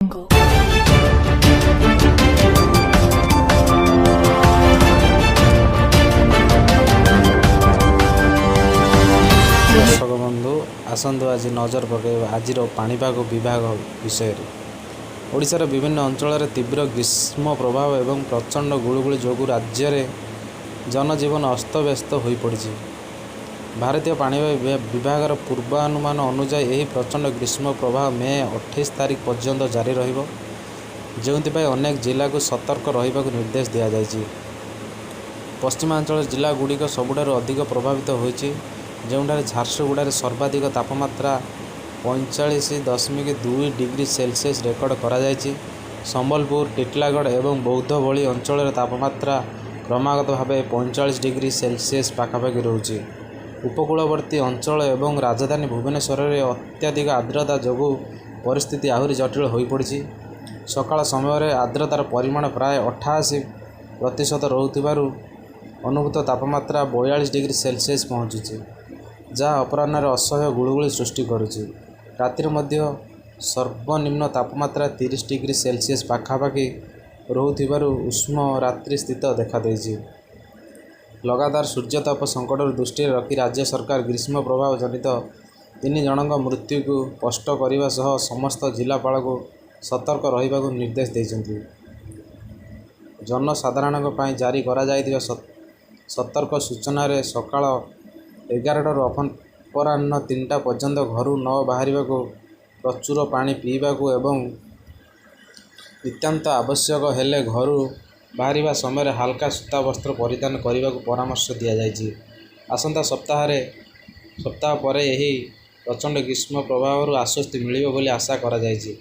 Jungle. ଦର୍ଶକ ବନ୍ଧୁ, ଆସନ୍ତୁ ଆଜି ନଜର ପକାଇବା ଆଜିର ପାଣିପାଗ ବିଭାଗ ବିଷୟରେ। ଓଡ଼ିଶାର ବିଭିନ୍ନ ଅଞ୍ଚଳରେ ତୀବ୍ର ଗ୍ରୀଷ୍ମ ପ୍ରବାହ ଏବଂ ପ୍ରଚଣ୍ଡ ଗୁଳୁଗୁଳି ଯୋଗୁଁ ରାଜ୍ୟରେ ଜନଜୀବନ ଅସ୍ତବ୍ୟସ୍ତ ହୋଇପଡ଼ିଛି। ଭାରତୀୟ ପାଣିପାଗ ବିଭାଗର ପୂର୍ବାନୁମାନ ଅନୁଯାୟୀ ଏହି ପ୍ରଚଣ୍ଡ ଗ୍ରୀଷ୍ମ ପ୍ରବାହ ମେ 28 ତାରିଖ ପର୍ଯ୍ୟନ୍ତ ଜାରି ରହିବ, ଯେଉଁଥିପାଇଁ ଅନେକ ଜିଲ୍ଲାକୁ ସତର୍କ ରହିବାକୁ ନିର୍ଦ୍ଦେଶ ଦିଆଯାଇଛି। ପଶ୍ଚିମାଞ୍ଚଳ ଜିଲ୍ଲାଗୁଡ଼ିକ ସବୁଠାରୁ ଅଧିକ ପ୍ରଭାବିତ ହୋଇଛି, ଯେଉଁଠାରେ ଝାରସୁଗୁଡ଼ାରେ ସର୍ବାଧିକ ତାପମାତ୍ରା 45.2 ଡିଗ୍ରୀ ସେଲସିୟସ ରେକର୍ଡ କରାଯାଇଛି। ସମ୍ବଲପୁର, ଟିଟିଲାଗଡ଼ ଏବଂ ବୌଦ୍ଧ ଭଳି ଅଞ୍ଚଳରେ ତାପମାତ୍ରା କ୍ରମାଗତ ଭାବେ 45 ଡିଗ୍ରୀ ସେଲସିୟସ ପାଖାପାଖି ରହୁଛି। ଉପକୂଳବର୍ତ୍ତୀ ଅଞ୍ଚଳ ଏବଂ ରାଜଧାନୀ ଭୁବନେଶ୍ୱରରେ ଅତ୍ୟଧିକ ଆର୍ଦ୍ରତା ଯୋଗୁଁ ପରିସ୍ଥିତି ଆହୁରି ଜଟିଳ ହୋଇପଡ଼ିଛି। ସକାଳ ସମୟରେ ଆର୍ଦ୍ରତାର ପରିମାଣ ପ୍ରାୟ 88% ରହୁଥିବାରୁ ଅନୁଭୂତ ତାପମାତ୍ରା 42 ଡିଗ୍ରୀ ସେଲସିୟସ ପହଞ୍ଚୁଛି, ଯାହା ଅପରାହ୍ନରେ ଅସହ୍ୟ ଗୁଳୁଗୁଳି ସୃଷ୍ଟି କରୁଛି। ରାତିରେ ମଧ୍ୟ ସର୍ବନିମ୍ନ ତାପମାତ୍ରା 30 ଡିଗ୍ରୀ ସେଲସିୟସ ପାଖାପାଖି ରହୁଥିବାରୁ ଉଷ୍ମ ରାତ୍ରି ସ୍ଥିତି ଦେଖାଦେଇଛି। ଲଗାତାର ସୂର୍ଯ୍ୟତାପ ସଙ୍କଟକୁ ଦୃଷ୍ଟିରେ ରଖି ରାଜ୍ୟ ସରକାର ଗ୍ରୀଷ୍ମ ପ୍ରବାହ ଜନିତ ତିନି ଜଣଙ୍କ ମୃତ୍ୟୁକୁ ସ୍ପଷ୍ଟ କରିବା ସହ ସମସ୍ତ ଜିଲ୍ଲାପାଳଙ୍କୁ ସତର୍କ ରହିବାକୁ ନିର୍ଦ୍ଦେଶ ଦେଇଛନ୍ତି। ଜନସାଧାରଣଙ୍କ ପାଇଁ ଜାରି କରାଯାଇଥିବା ସତର୍କ ସୂଚନାରେ ସକାଳ 11ଟାରୁ ଅପରାହ୍ନ 3ଟା ପର୍ଯ୍ୟନ୍ତ ଘରୁ ନ ବାହାରିବାକୁ, ପ୍ରଚୁର ପାଣି ପିଇବାକୁ ଏବଂ ନିତାନ୍ତ ଆବଶ୍ୟକ ହେଲେ ଘରୁ ବାହାରିବା ସମୟରେ ହାଲୁକା ସୂତା ବସ୍ତ୍ର ପରିଧାନ କରିବାକୁ ପରାମର୍ଶ ଦିଆଯାଇଛି। ଆସନ୍ତା ସପ୍ତାହ ପରେ ଏହି ପ୍ରଚଣ୍ଡ ଗ୍ରୀଷ୍ମ ପ୍ରବାହରୁ ଆଶ୍ୱସ୍ତି ମିଳିବ ବୋଲି ଆଶା କରାଯାଉଛି।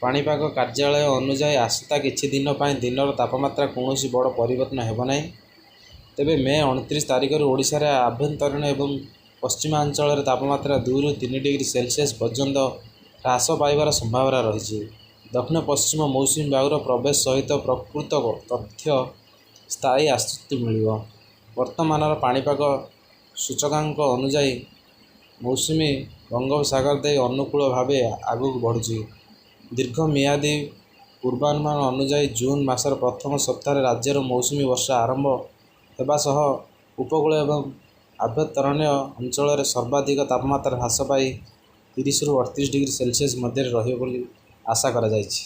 ପାଣିପାଗ କାର୍ଯ୍ୟାଳୟ ଅନୁଯାୟୀ ଆସନ୍ତା କିଛି ଦିନ ପାଇଁ ଦିନର ତାପମାତ୍ରାରେ କୌଣସି ବଡ଼ ପରିବର୍ତ୍ତନ ହେବ ନାହିଁ। ତେବେ ମେ 29 ତାରିଖରୁ ଓଡ଼ିଶାର ଆଭ୍ୟନ୍ତରୀଣ ଏବଂ ପଶ୍ଚିମାଞ୍ଚଳରେ ତାପମାତ୍ରା 2ରୁ 3 ଡିଗ୍ରୀ ସେଲସିୟସ ପର୍ଯ୍ୟନ୍ତ ହ୍ରାସ ପାଇବାର ସମ୍ଭାବନା ରହିଛି। ଦକ୍ଷିଣ ପଶ୍ଚିମ ମୌସୁମୀ ବାୟୁର ପ୍ରବେଶ ସହିତ ପ୍ରକୃତ ତଥା ସ୍ଥାୟୀ ଆଶ୍ୱସ୍ତି ମିଳିବ। ବର୍ତ୍ତମାନର ପାଣିପାଗ ସୂଚକାଙ୍କ ଅନୁଯାୟୀ ମୌସୁମୀ ବଙ୍ଗୋପସାଗର ଦେଇ ଅନୁକୂଳ ଭାବେ ଆଗକୁ ବଢ଼ୁଛି। ଦୀର୍ଘମିଆଦୀ ପୂର୍ବାନୁମାନ ଅନୁଯାୟୀ ଜୁନ୍ ମାସର ପ୍ରଥମ ସପ୍ତାହରେ ରାଜ୍ୟରେ ମୌସୁମୀ ବର୍ଷା ଆରମ୍ଭ ହେବା ସହ ଉପକୂଳ ଏବଂ ଆଭ୍ୟନ୍ତରୀଣ ଅଞ୍ଚଳରେ ସର୍ବାଧିକ ତାପମାତ୍ରା ହ୍ରାସ ପାଇ 30ରୁ 38 ଡିଗ୍ରୀ ସେଲସିୟସ ମଧ୍ୟରେ ରହିବ ବୋଲି ଆଶା କରାଯାଉଛି।